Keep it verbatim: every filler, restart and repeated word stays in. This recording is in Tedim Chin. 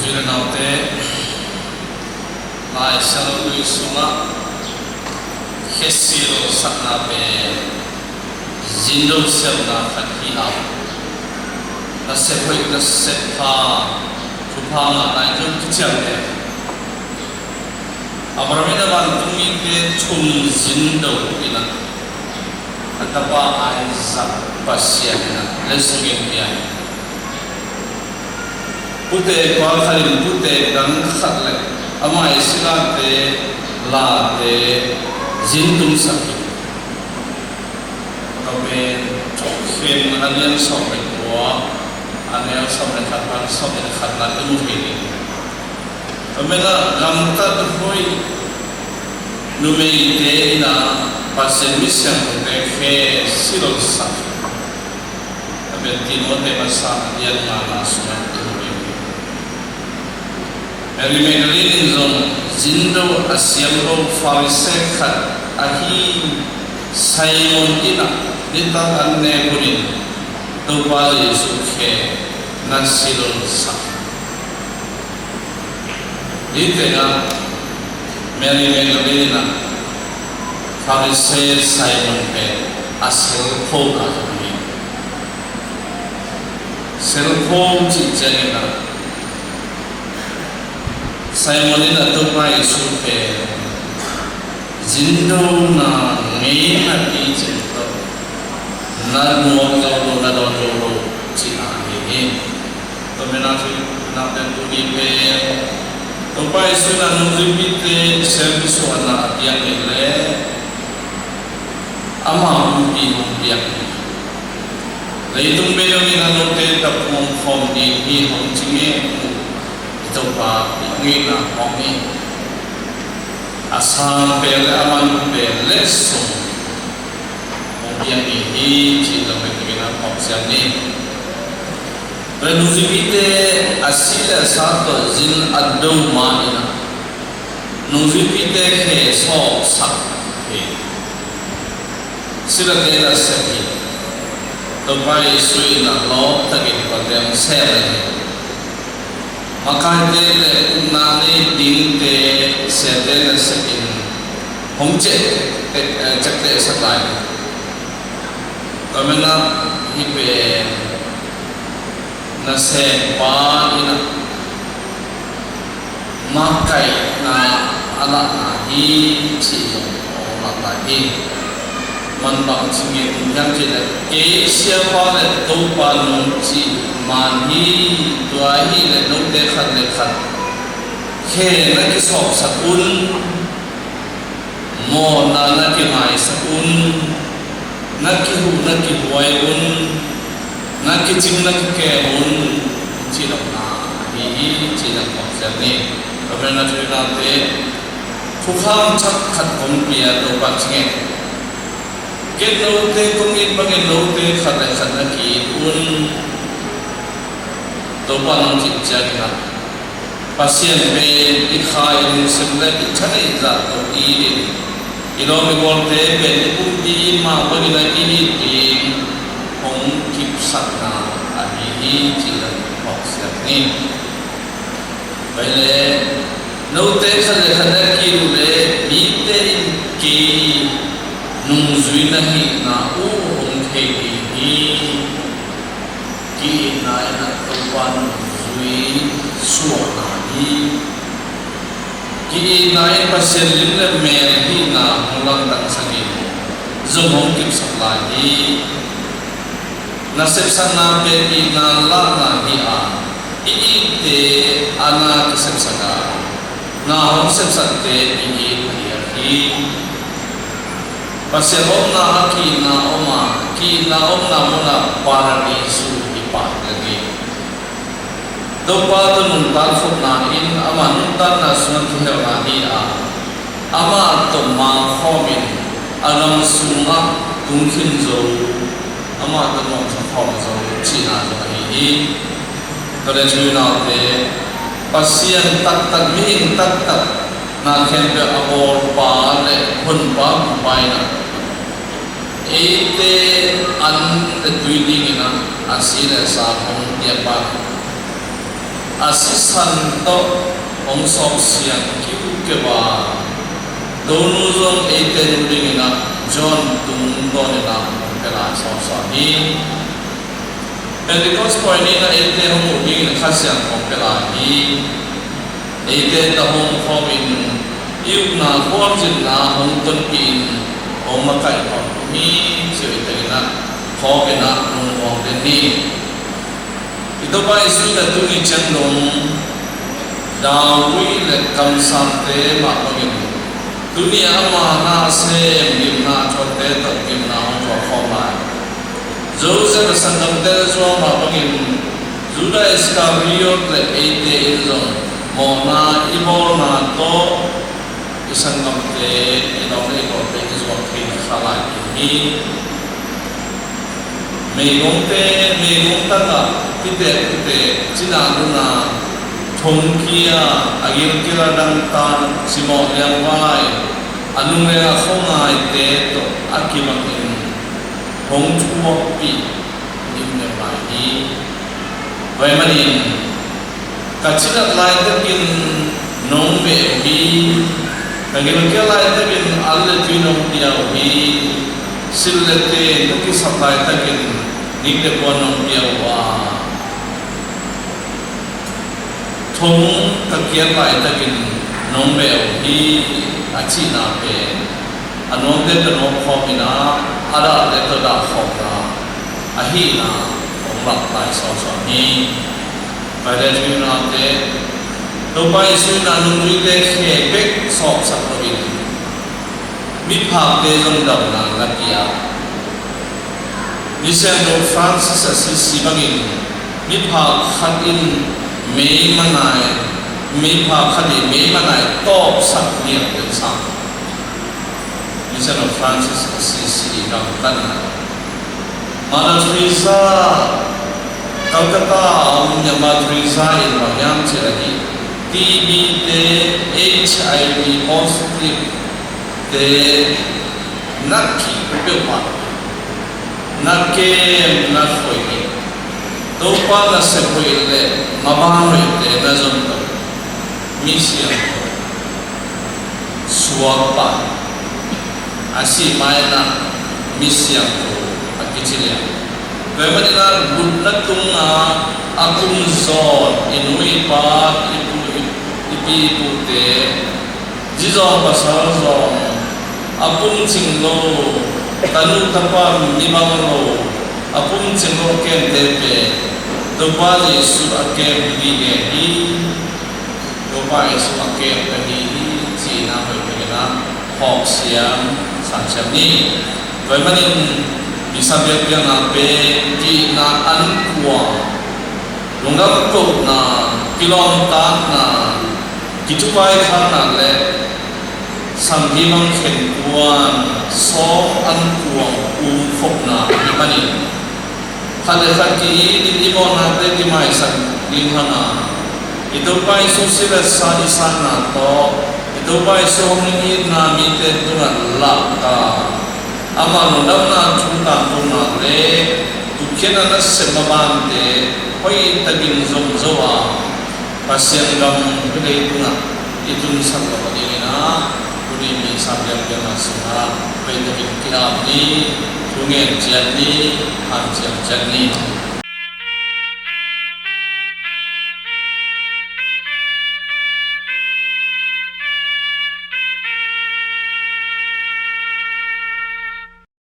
Pi le naute, Lai Siangtho sungah khe silsakna pen zindo siamna khat hi a, nasep hoih, nasep pha, thupha ngah lai tun kiciam le Abraham in a vantung mite thum zindo in a, a tapa Isaac Pasian in a letsong in pia hi. Putek pa khat in putek dang khat le ama i silate late zin tungsak hi. Tua pen Thukhun a lian sawm le kua, a neu sawm le khat pan sawm le khatna i mu thei ding. Tua manin a gamtat hoih numeite in a Pasian mi siangthote khe silsak. Tua pen Timothy masa a lian ngana sungah i mu hi. Mary Magdalene in zong zindo a siam lo Pharisee khat ahi Simon in a nitak an nek hunin Topa Jesuh khe na silsak. Hih tengah Mary Magdalene in a Pharisee Simon pen a selkhona zong hi. Selkho cih ciangin a Simon in a Topa Jesuh pen zindona ngeina picing tawh na nuam zo lo, na dawn zo lo cihna ahi hi. Tua manin a thupi pen Topa Jesuh in a nungzuipite selkisuahna a piak nih leh ama pumpi hong piak hi. Leitung beidong in a note tawh hong khawm ding hi hong ci ngei uh i Topa i ngeina hong hi. A sang pen le a man pen le sung hong piak ding hi cih zong bek in a phawk siam ni. Tua nungzuipite a si le a sa tawh zin a do ma in a nungzuipite khe sawpsak hi. Silate na sep hi. Topa Jesuh in a lawp takin pate hong sem hi. Makaite le ukna nei dingte siate na sep in hong cek, eh, cek teh sak lai hi. Tua manin a hih pen na sem pa in a makaihna a lahna hi cih zong a om lai hi. Man bang ci ngen hiam cih leh kei siapa le Topa nong cih man hi. Tua ahih leh note khat le khat khe na kisawpsak un. Mawhna na kingaisak un, na kihuh na kihuai un, na kicing na kikem un, cih lohna ahi hi cih na phawk siam ni. Tua manin a thupi pen thukham thak khat kong pia, Topa ci ngen. Ken note kong it bangin note khat le khat na ki-it un. Topa nong cih ciangin a Pasian pen i kha i lungsim le i thaneih zah tawh it in, i lawm i gualte pen i pumpi in mah bangin a i it ding hong kipsakna ahi hi cih zong phawk siam ni. Tua hi leh note khat le khat na ki-it uh leh mite in kei nungzui na hihna uh hong thei ding hi. Ki-itna in a Topa nungzui suahna hi. Ki-itna in Pasian lim le mel hihna hong lamdangsak in zong hong kipsak lai hi. Na sepsakna pen itna lahna hi a, i itte a na kisepsak a, na hong sepsakte i it a diak hi. Pasian omna ah ki-itna om a, ki-itna omna munah Paradis hi pah lel hi. Topa tawh nuntak khopna in ama nuntakna sungah kihelna hi a, amah tawh mangkhawm in a gam sungah tung khin zo, amah tawh nuamsa khawm zo cihna zong ahi hi. Tua leh, ute naute, Pasian taktak, mihing taktak na khempeuh a bawlpa le honpa, bupa in a, eite an le tui dingin a, a si le sa hong piakpa, A sisan tawh hong sawpsiang kiukiu a, Donu zong eite nu dingin ah John tungtawnin ah hong pia lai sawmsawm hi. Pentecost pawi ni-in ah eite hong uh dingin Kha Siangtho hong pia lai hi. Eite tawh hong khawmin i ukna khualzinna hong tonpihin hong makaih khawm hi. Cih eite in ah khawkin ah lungmuang den ni. I Topa Jesuh in ah tuni ciang dong David le kamsangte mah bangin tuni a ama na a sem gimna a thuakte tawh gimna hong thuak khawm lai. Joseph a sanggamte zuang mah bangin Judas Iskariot le eite in zong mawhna i bawlna tawh i sanggamte, i lawm le i gawlte i zuak thei kha lai ding hi. Meigongte, meigong tangah kitek kitek, cina nuna, thongkia, a gilkial a dangtan, cimawh liangvai, a nungleng a khuangaite tawh a kibangin hong thuakpih ding nei lai hi. Tua ahih manin ka cinat laitakin nong beh uh hi. Ka gilkial laitakin al le tui nong pia uh hi. Sil le ten ka kisap laitakin nik le puan nong pia uh a, thong ka kiat laitakin nong beh uh hi, a cihna pen a nuamte tawh nuam khawm in ah, a dahte tawh dah khawmna ahihna hong lak lai sawmsawm hi. Pai le, thu i naute, Topa Jesuh in ah nungzuite khe bek sawpsak loin miphakte zong damna na pia. Misiangtho Francis Assisi bangin miphak khat in mei manai, miphak khat in mei manai tawpsak liang pen sang. Misiangtho Francis Assisi gamtatna. Mother Teresa, Calcutta a om Mother Teresa in bang hiam cih leh, T B te, H I V positive te na kih peuhmah, na kem na khoi hi. Topa nasep hoih le maban hoihte na zon tawh, misiangtho, suakpa, a sih ma-in ah misiangtho a kici liang. Tua ahih manin ah gupna tungah a kum zawn i nu i pa, i pu, i, i pi i pute, zi zawng pasal zawng, a pumcing lo, tanu tapa mi bang lo, a pumcing lo a kemte pen Topa Jesuh a kem hi ngei hi. Topa Jesuh a kem ka hi hi, cihna hoih takin ah phawk siam, san siam ni. Tua ahih manin misa biakpiakna pen itna ankuang, lungdam kohna, kilawmtatna, kithupaikhanna le sampi bang khenkuan, sawm ankuang umkhopna ahih manin, khat le khat ki-it in i mawhnate kimaisak ding hang a, i Topa Jesuh si le sa i sanna tawh, i Topa Jesuh hong itna mite tungah lak a, ama lungdamna thu tangkona le gupkhiatna nasep mabante hoih takin zong zo a, Pasian gam hih leitungah i tunsak loh dingin ah, tuni misa biakpiakna sungah hoih takin ki-ap ni, thungen ciat ni, hanciam ciat ni.